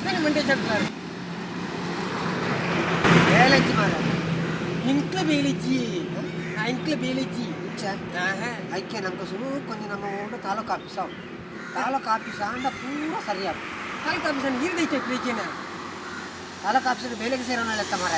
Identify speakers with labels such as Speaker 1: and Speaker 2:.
Speaker 1: ಅಪ್ಪೆನ ಮಂಡೆ ಚಟ್ಲಾರು.
Speaker 2: ಬೇಲೆಜ್ಜಿ ಮಾರ.
Speaker 1: ಇಂಕ್ಲ ಬೇಲಿಜ್ಜಿ, ಇಂಕ್ಲ ಬೇಲಿಜ್ಜಿ. ಆಹಾ.
Speaker 2: ಐಕೆ ನಮ್ಗೆ ಸುರು ಕೊಂಚ ನಮ್ಮ ಊರು ತಾಲೂಕು ಆಫೀಸ್ ಅವು. ತಾಲೂಕು ಆಫೀಸ್ ಆಂಡ ಪೂರ ಸರಿಯಾಗ.
Speaker 1: ತಾಲೂಕು ಆಫೀಸ್ ನೀರು ದೈಚ.
Speaker 2: ತಾಲೂಕು ಆಫೀಸ್ ಬೇಲೆಗೆ ಸೇರೋಣ ಲೆಕ್ಕ ಮಾರ.